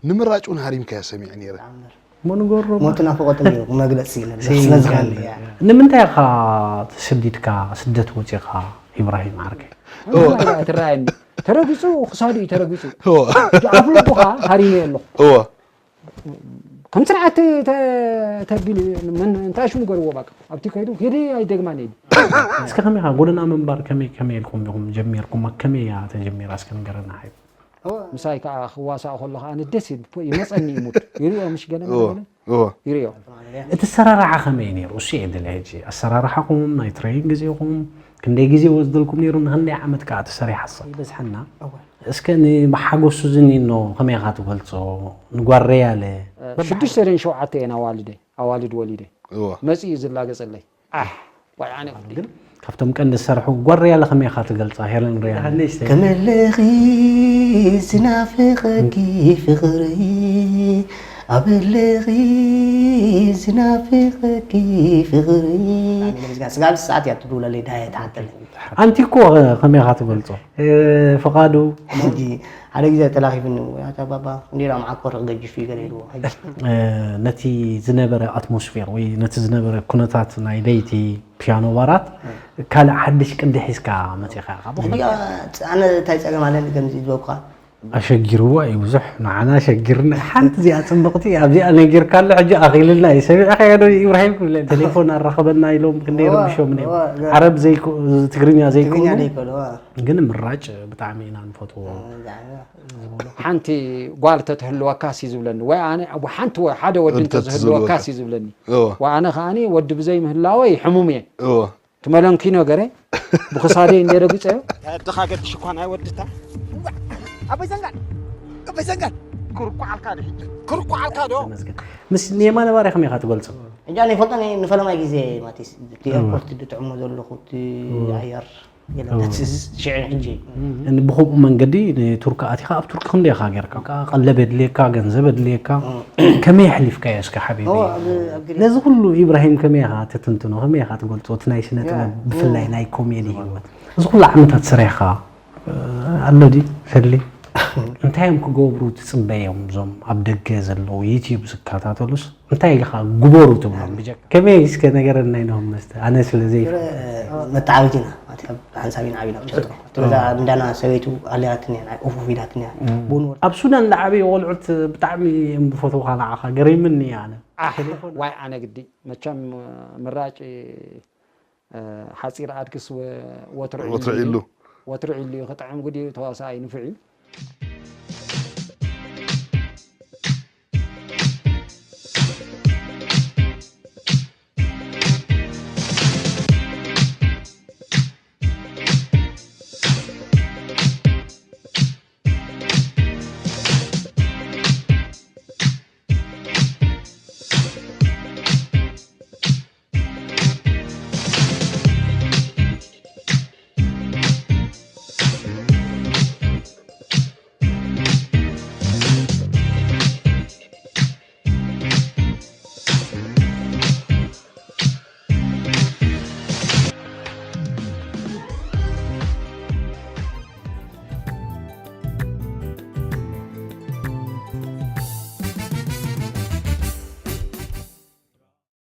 ንምራጭ እውን ሃሪምካዮ ሰሚዐ ነይረ። እሞ ንገሮ ሞት ናፍቆት እዩ መግለፂ ስለ ዝኾነ ንምንታይ ኢኻ ተሰዲድካ ስደት ወፂኻ ኢብራሂም ዓርከይ ትረኣየኒ ተረጊፁ ክሳዱ እዩ ተረጊፁ ኣፍልቡኻ ሃሪመ ኣለኹ እወ ከም ስርዓት ተቢሉ እንታይ ሽሙ ገርዎ ባካ ኣብቲ ከይዱ ሄደ ኣይደግማን የዲ እስከ ከመይ ኢኻ ጎደና ምንባር ከመይ ከመይ ኢልኩም ኢኹም ጀሚርኩም ከመይ እያ ተጀሚራ እስከ ንገረና ሓይ ምሳይ ከዓ ክዋሳእ ከሎ ከዓ ንደስ ይመፀኒ ይሙድ ይሪኦ ምሽ ገለ ገለ እወ ይሪኦ እቲ ሰራርሓ ከመይ ነይሩ እሱ እየ ድለ ሕጂ ኣሰራርሓኹም ናይ ትሬኒንግ ግዜኹም ክንደይ ግዜ ወስደልኩም ነይሩ ንክንደይ ዓመት ከዓ ተሰሪሓ ሰ ይበዝሓና እስከ ንብሓጎሱ ዝኒኖ ከመይ ኢኻ ትገልፆ ንጓረያለ ሽዱሽተ ደን ሸውዓተ እየን ኣዋልደይ ኣዋልድ ወሊደ እወ መፂኡ ዝላገፀለይ ኣሕ ዋይ ኣነ ክዲ ግን ካብቶም ቀንዲ ዝሰርሑ ጓረያለ ከመይ ኢኻ ትገልፃ ሄለን ሪያል ከመለኺ ዝናፍቐኪ ፍቕሪ ኣበለኺ ዝናፍቐኪ ፍቕሪ ስጋብ ሰዓት እያ ትድውለለይ ዳየ ትሓተለይ ኣንቲ እኮ ከመይ ኢኻ ትገልፆ ፍቓዱ ሕጂ ሓደ ግዜ ተላኺፍኒ ኣታ ባባ እንዲራ መዓኮር ገጅፍ እዩ ገለ ኢልዎ ሕጂ ነቲ ዝነበረ ኣትሞስፌር ወይ ነቲ ዝነበረ ኩነታት ናይ ለይቲ ፒያኖ ባራት ካልእ ሓድሽ ቅዲ ሒዝካ መፂኻ ኢኻ ብኹሉ እያ ኣነ እንታይ ፀገም ኣለኒ ከምዚ ዝበኩኻ ኣሸጊርዎ እዩ ብዙሕ ንዓና ኣሸጊርና ሓንቲ እዚኣ ፅብቕቲ ኣብዚኣ ነጊርካሉ ሕጂ ኣኺልና እዩ ሰሚዕካዮ ዶ ኢብራሂም ክብለ ቴሌፎን ኣራኸበና ኢሎም ክንደይ ረብሾም ነይሩ ዓረብ ዘይኮ ትግርኛ ዘይኮኑ ትግርኛ ዘይኮኑ ግን ምራጭ ብጣዕሚ ኢና ንፈትዎ ሓንቲ ጓል ተትህልወካ ሲ ዝብለኒ ወይ ኣነ ሓንቲ ሓደ ወዲ እንተዝህልወካ ሲ ዝብለኒ እወ ወኣነ ከዓኒ ወዲ ብዘይ ምህላወይ ሕሙም እየ እወ ትመለንኪኖ ገረ ብክሳደይ እንደ ረግፀዮ ኣድኻ ገድሽ እኳ ናይ ወድታ ኣበይ ዘንጋል ኣበይ ዘንጋል ክርኳዓልካ ዶ ሕጂ ክርኳዓልካ ዶ ምስ የማነ ባርያ ከመይ ኢኻ ትገልፆ እንጃ ናይ ፈልጦ ናይ ንፈለማይ ግዜ ማቲስ እቲ ኤርፖርት ድጥዕሞ ዘለኹ እቲ ኣየር ገለ ተትስስ ሽዕን ሕጂ ብኸምኡ መንገዲ ንቱርኪ ኣቲኻ ኣብ ቱርኪ ክንደይ ኢኻ ጌርካ ቀለብ የድልየካ ገንዘብ የድልየካ ከመይ ኣሕሊፍካዮ እስከ ሓቢቢ ነዚ ኩሉ ኢብራሂም ከመይ ኢኻ ትትንትኖ ከመይ ኢኻ ትገልፆ እቲ ናይ ስነ ጥበብ ብፍላይ ናይ ኮሜዲ ህይወት እዚ ኩሉ ዓመታት ሰሪሕኻ ኣሎ ድዩ ሰሊ እንታይ እዮም ክገብሩ ትፅበዮም እዞም ኣብ ደገ ዘለዉ ዩትዩብ ዝከታተሉስ እንታይ ኢኻ ግበሩ ትብሎም ብጀካ ከመይ እስከ ነገረና ኢንኹም መስተ ኣነ ስለ ዘይ መተዓቢት ኢና ማለት ኣብ ሓንሳብ ኢና ዓቢና ብቻ ገዛ እንዳና ሰበይቱ ኣልያትኒ እያ ናይ ኡፉፍ ኢላትኒ እያ ቡን ወር ኣብ ሱዳን ዝዓበዩ ቆልዑት ብጣዕሚ እዮም ዝፈትውካ ንዓኻ ገሪምኒ እያ ኣነ ኣሕ ዋይ ኣነ ግዲ መቸም ምራጭ ሓፂር ኣድግስ ወትሪ ወትሪ ዒሉ ወትሪ ዒሉ እዩ ክጥዕም ግዲ ተዋሳኣይ ንፍዕ እዩ